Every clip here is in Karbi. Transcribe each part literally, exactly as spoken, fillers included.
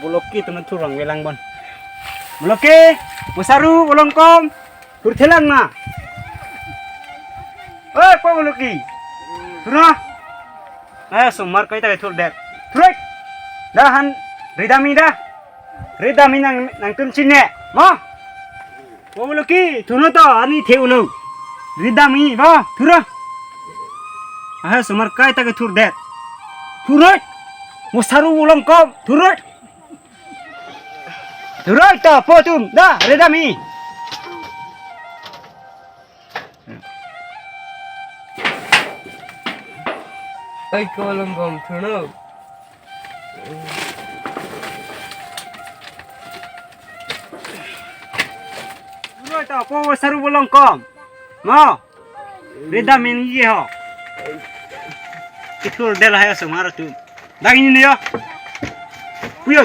Boloki atum thurvang velang bon. Boloki, Bosaru, Bolongkom, thurthelang na. Oi, po Boloki. Thurno. Eh, osomar kaita kethurdet. Thuroi. Dah han, ridamji dah. Ridamji nang, nangtum chinine. Mo? Po Boloki, thurno to, ani the ulo. Ridamji, bo, thurno. Ah, osomar kaita kethurdet. Thuroi. Bosaru Bolongkom, thuroi. Thuroi to, po atum, dah, ridamji. Oi, ko Bolongkom, thurno. Thuroi to, po Bosaru Bolongkom. Mo. Ridamji ho. Kethurdet lahai osomar atum. Dak ini yo. Puyo.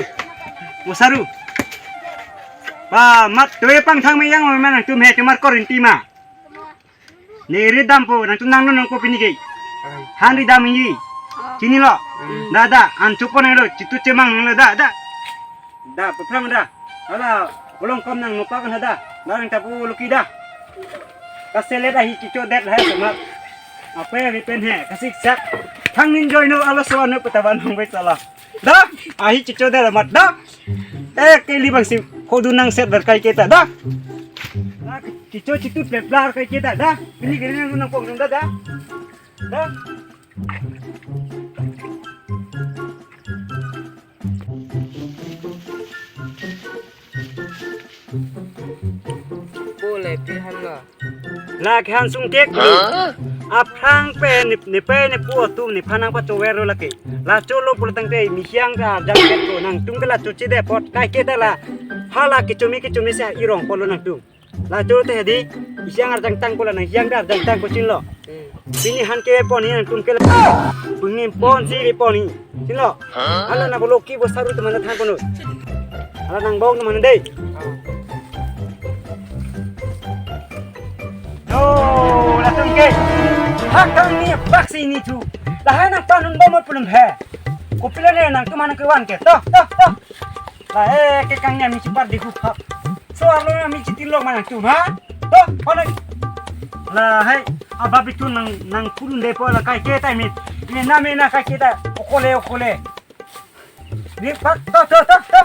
Bosaru. Ba mat toi pangthang me yang me nangtum he, osomar korinti ma. Ne ridampo, nangtum nangno nangpo pini ke. Han ridamji. Chinilo. Dah, dah, an chupon nanglo, chitu chemang nanglo, dah, dah. Dah, paphrang dah. Hala, Bolongkom nangno pakan dah. Dah nang ta po Boloki dah. Kaselet ahi chichodet lahai osomar. Apa ya pen he, kasiksak. Thang ning joino alo soano petaban hong bai sala. Dah, ahi chichodet amat dah. Eh, keli bangsi, kodu nangset ber kaiketa dah. Dah, chicho chitu pleplar kaiketa dah. Ini gini nang nang pong dah dah. Dah. Pule pi han lo. La ke han sungkek lo. Aphrang pen ne, ne pen ne po atum nephan nangpachover lo lake. La cholo pule tangte mi hiang ta jam ket ko, nangtum ke la chochede apot kaiketa la. Hala kechomi kechomi si irong polo nangtum. La cholo te hedi, isiang arjang tangpo la nang hiang ta arjang tangpo chinilo. Pini han kepon hi nangtum ke la. Pini ponsi kepon hi. Chinilo. Hala na Boloki Bosaru teman than kono. Hala nang bong teman dei. Yo, latum ke. Hak kang ni bak si ni tu. Lahai nang panun bom pulum he. Kopilo ne nangtum han kevan ke. To, to, to. Lahai ke kang ni ami chipar di hup hap. So arlo ami chitilok ma nangtum ha. To, kono. Lahai, abab itu nang, nang kurun dei po la kaiketa mi. Ini name na kaiketa. Okole, okole. Ni pak, to, to, to, to.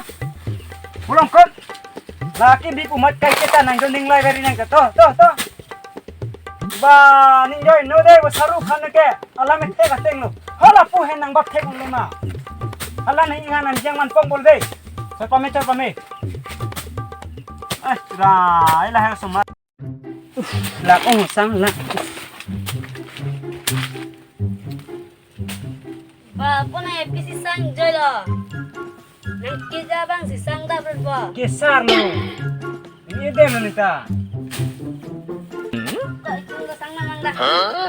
Bolongkom. Lake bip umat kaiketa nang joning lai veri nang ke. To, to, to. Ba, ning joino dei, Bosaru aphan ke. Alam ethek ateng lo. Hala pu hen nang bap thek lo na. Hala ning ngan nang jang man pong bol dei. Chot pame, chot pame. Ah, ra, ila hai osomar. Uf, lak ong sang lak. Ba, pona A P C sang joilo. Nang keja bang si sang da berbo. Kesar lo. Ini dem lo nita. Ko itu lo sang na mang da.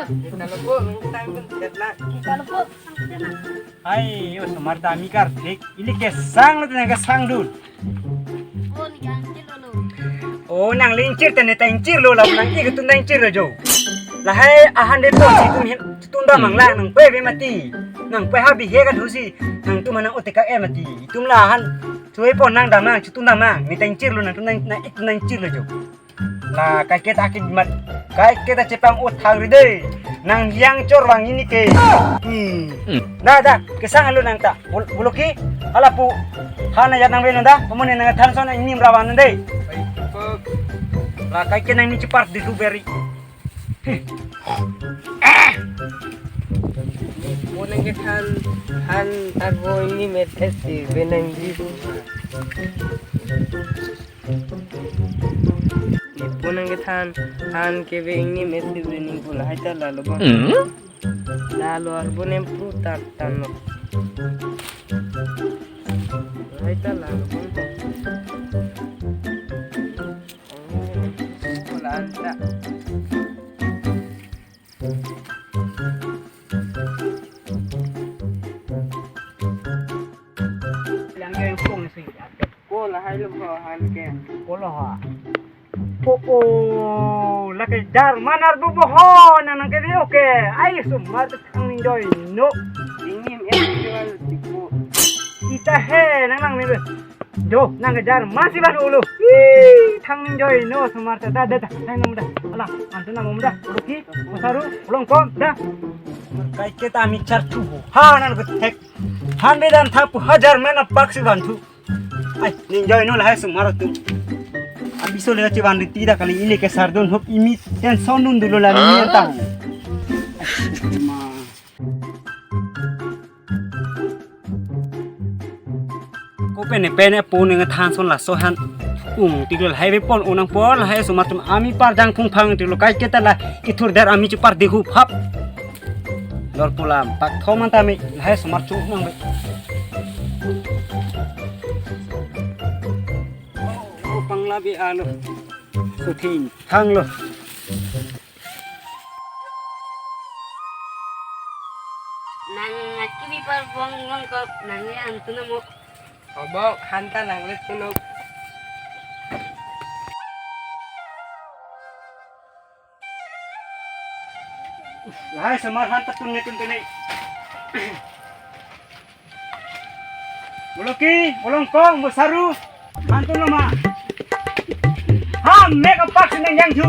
Kita lo po, kita lo po, kita lo po, sang kita na. Ai, osomar ta ami karthik. Ili kesang lo, tena kesang dun. Oh, ni kan cil lo. Oh, nang lingchir tene ta ingchir lo, la nang ik tun ta ingchir lo jo. Lahai ahan de to si tum hin tun ta manglang nang pe be mati. Nang pe ha bi he ka thusi nangtum nang ote ka e mati. Itum la han. Choi pon nang damang, chutun damang. Ni ta ingchir lo nangtum nang, nang ik tun ta ingchir lo jo. La kaiketa ke mat. Kaiketa chepang uthang ri dei. Nang yang chor vang ini ke. Hmm. Da, da, kesang lo nang ta. Bul-, Boloki, hala pu. Hana ya nang veno da. Pamone nang than son ini mravan dei. La kaiketa nang ni chipar di tu beri. Pona ke than, than arvo ini met esi benang di tu. Ipo nang kethan, han kebe ingni mesi bini pu lahai ta lalo bang. Hmm? Lalo arbo nem pru tak tan lo. Lahai ta lalo bang. Oh, ko la anta. Yang ke pung si. Ko lahai lo ko han ke. Ko lo ha. Oh, oh, lake jar manar bubu ho nang nang ke dio ke. Ai osomar thang ning joino. Ingnim ya jual tipu. I Tahe nang nang ni. Jo, nang kejar masih ban ulo. Ih, thang ning joi no sumar ta da da da. Thang nang da. Ala, antu nang um da. Rocky, Masaru, Olongkong da. Kaiketa ami charthu ho. Ha nang kethek. Han bedan thapu hajar mena paksi banthu. Ai, ning joi no lahai sumar atum. Abiso le chivan riti da kali, ili ke sardun hop imi tension dun dulo la ni tang. Ai, ma. Ko pene pene po neng than son laso han. Ung tiklo lahai ve pon unang pon lahai sumar atum ami parjang phungphang tiklo kaiketa la kithur der ami chepar dihu phap. Lor pulam pak thoman tame lahai sumar chung nang ve. Oh, pangla be alo. Suthing thang lo. Nang aki bipar bong long kok nang ya antu namo. Obok hanta nang let tunuk. Lahai sumar hanta tunne tun tunne. Boloki, Olongkong, Masaru, hantun loma. Ha, mek apak sing nang jangthu.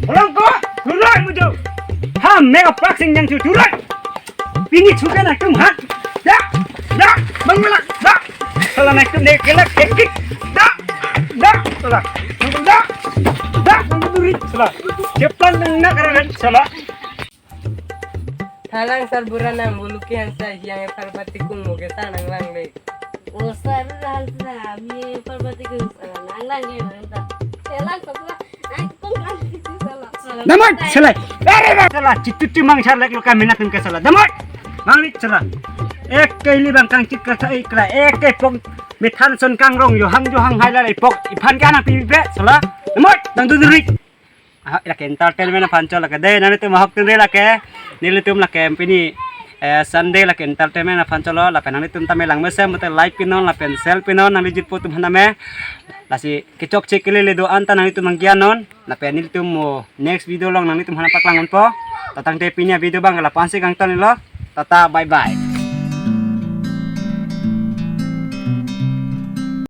Olongkong, turun mudu. Ha, mek apak sing jangthu, turun. Pini chukan atum ha. Da, da, bang melak, da. Sala nang atum ne kelak, ekik. Da, da, sala. Da, da, bang duri, sala. Cepat nang nak keren, sala. Thalang sarbura nang buluki hansa hiang e Parvati kung moge sa nang lang le. O sarbura hansa ami Parvati kung sa nang lang le nang ta. Selang sarbura ang kung lang itu salah. Damot, salah. Are, are, salah. Chitu tu mang charlek lo kami natum ke salah. Damot. Mang lik salah. Ek ke ili bang kang chit kata ikla. Ek ke pong methan son kang rong yo hang jo hang hai la le pok. Iphan ke anak pipi pe salah. Damot. Nang tu duri. Ah, lake entertainment aphan cholo ke de, nanglitum ahok tun re lake, nelitum lake pini, eh, Sunday lake entertainment aphan cholo, lapen nanglitum tame lang mesen mate like pinon, lapen share pinon, nangli jitpo atum aphan tame, lasi kechokche kelele do-an ta nanglitum nang gian non, lapen nelitum mo next video along nanglitum aphan paklang unpo, ta tangte pini avideo abang la-an si kangton lo, tata bye bye.